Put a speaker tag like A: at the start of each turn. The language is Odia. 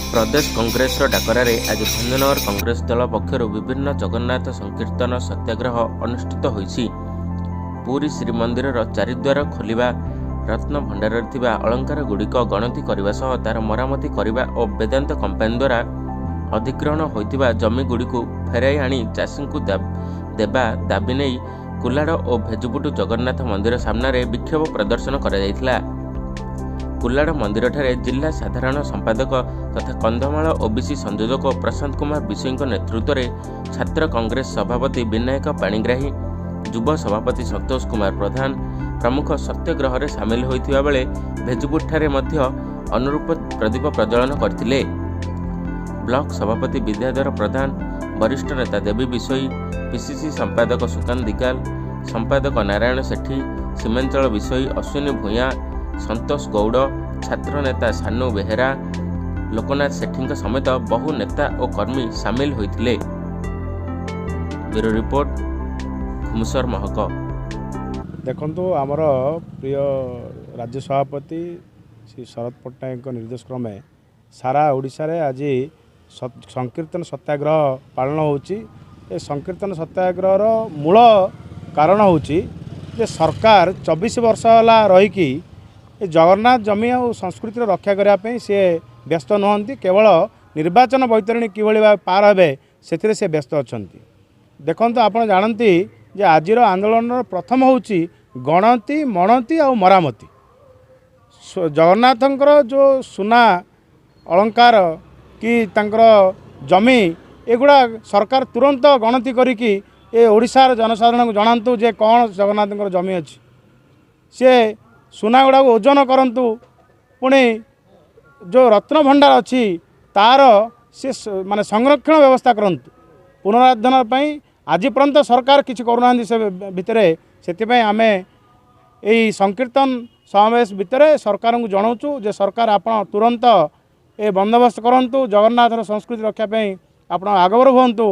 A: ପ୍ରଦେଶ କଂଗ୍ରେସର ଡାକରାରେ ଆଜି ଭଞ୍ଜନଗର କଂଗ୍ରେସ ଦଳ ପକ୍ଷରୁ ବିଭିନ୍ନ ଜଗନ୍ନାଥ ସଂକୀର୍ତ୍ତନ ସତ୍ୟାଗ୍ରହ ଅନୁଷ୍ଠିତ ହୋଇଛି। ପୁରୀ ଶ୍ରୀମନ୍ଦିରର ଚାରିଦ୍ୱାର ଖୋଲିବା, ରତ୍ନ ଭଣ୍ଡାରରେ ଥିବା ଅଳଙ୍କାରଗୁଡ଼ିକ ଗଣତି କରିବା ସହ ତାର ମରାମତି କରିବା ଓ ବେଦାନ୍ତ କମ୍ପାନୀ ଦ୍ୱାରା ଅଧିଗ୍ରହଣ ହୋଇଥିବା ଜମିଗୁଡ଼ିକୁ ଫେରାଇ ଆଣି ଚାଷୀଙ୍କୁ ଦେବା ଦାବି ନେଇ କୁଲାଡ଼ ଓ ଭେଜୁପୁଟ ଜଗନ୍ନାଥ ମନ୍ଦିର ସାମ୍ନାରେ ବିକ୍ଷୋଭ ପ୍ରଦର୍ଶନ କରାଯାଇଥିଲା। କୁଲାଡ଼ ମନ୍ଦିରଠାରେ ଜିଲ୍ଲା ସାଧାରଣ ସମ୍ପାଦକ ତଥା କନ୍ଧମାଳ ଓବିସି ସଂଯୋଜକ ପ୍ରଶାନ୍ତ କୁମାର ବିଷୋୟୀଙ୍କ ନେତୃତ୍ୱରେ ଛାତ୍ର କଂଗ୍ରେସ ସଭାପତି ବିନାୟକ ପାଣିଗ୍ରାହୀ, ଯୁବ ସଭାପତି ସନ୍ତୋଷ କୁମାର ପ୍ରଧାନ ପ୍ରମୁଖ ସତ୍ୟାଗ୍ରହରେ ସାମିଲ ହୋଇଥିବା ବେଳେ ଭେଜୁପୁଟଠାରେ ମଧ୍ୟ ଅନୁରୂପ ପ୍ରଦୀପ ପ୍ରଜ୍ୱଳନ କରିଥିଲେ। ବ୍ଲକ ସଭାପତି ବିଦ୍ୟାଧର ପ୍ରଧାନ, ବରିଷ୍ଠ ନେତା ଦେବୀ ବିଷୋୟୀ, ପିସିସି ସମ୍ପାଦକ ସୁକାନ୍ତ ଦିଗାଲ, ସମ୍ପାଦକ ନାରାୟଣ ସେଠୀ, ସୀମାଞ୍ଚଳ ବିଷୋୟୀ, ଅଶ୍ୱିନୀ ଭୂୟାଁ, ସନ୍ତୋଷ ଗୌଡ଼, ଛାତ୍ର ନେତା ସାନୁ ବେହେରା, ଲୋକନାଥ ସେଠୀଙ୍କ ସମେତ ବହୁ ନେତା ଓ କର୍ମୀ ସାମିଲ ହୋଇଥିଲେ। ବ୍ୟୁରୋ ରିପୋର୍ଟ, ଘୁମୁସର ମହକ।
B: ଦେଖନ୍ତୁ, ଆମର ପ୍ରିୟ ରାଜ୍ୟ ସଭାପତି ଶ୍ରୀ ଶରତ ପଟ୍ଟନାୟକଙ୍କ ନିର୍ଦ୍ଦେଶ କ୍ରମେ ସାରା ଓଡ଼ିଶାରେ ଆଜି ସଂକୀର୍ତ୍ତନ ସତ୍ୟାଗ୍ରହ ପାଳନ ହେଉଛି। ଏ ସଂକୀର୍ତ୍ତନ ସତ୍ୟାଗ୍ରହର ମୂଳ କାରଣ ହେଉଛି ଯେ ସରକାର 24 ବର୍ଷ ହେଲା ରହିକି ଏ ଜଗନ୍ନାଥ ଜମି ଆଉ ସଂସ୍କୃତିର ରକ୍ଷା କରିବା ପାଇଁ ସିଏ ବ୍ୟସ୍ତ ନୁହନ୍ତି। କେବଳ ନିର୍ବାଚନ ବୈତରଣୀ କିଭଳି ଭାବେ ପାର ହେବେ, ସେଥିରେ ସେ ବ୍ୟସ୍ତ ଅଛନ୍ତି। ଦେଖନ୍ତୁ, ଆପଣ ଜାଣନ୍ତି ଯେ ଆଜିର ଆନ୍ଦୋଳନର ପ୍ରଥମ ହେଉଛି ଗଣତି, ମଣତି ଆଉ ମରାମତି। ଜଗନ୍ନାଥଙ୍କର ଯେଉଁ ସୁନା ଅଳଙ୍କାର କି ତାଙ୍କର ଜମି, ଏଗୁଡ଼ା ସରକାର ତୁରନ୍ତ ଗଣତି କରିକି ଏ ଓଡ଼ିଶାର ଜନସାଧାରଣଙ୍କୁ ଜଣାନ୍ତୁ ଯେ କ'ଣ ଜଗନ୍ନାଥଙ୍କର ଜମି ଅଛି। ସିଏ ସୁନା ଗୁଡ଼ାକୁ ଓଜନ କରନ୍ତୁ। ପୁଣି ଯେଉଁ ରତ୍ନଭଣ୍ଡାର ଅଛି, ତାର ସେ ମାନେ ସଂରକ୍ଷଣ ବ୍ୟବସ୍ଥା କରନ୍ତୁ ପୁନରୁଦ୍ଧାର ପାଇଁ। ଆଜି ପର୍ଯ୍ୟନ୍ତ ସରକାର କିଛି କରୁନାହାନ୍ତି ସେ ଭିତରେ। ସେଥିପାଇଁ ଆମେ ଏଇ ସଂକୀର୍ତ୍ତନ ସମାବେଶ ଭିତରେ ସରକାରଙ୍କୁ ଜଣାଉଛୁ ଯେ ସରକାର, ଆପଣ ତୁରନ୍ତ ଏ ବନ୍ଦୋବସ୍ତ କରନ୍ତୁ। ଜଗନ୍ନାଥର ସଂସ୍କୃତି ରକ୍ଷା ପାଇଁ ଆପଣ ଆଗଭର ହୁଅନ୍ତୁ।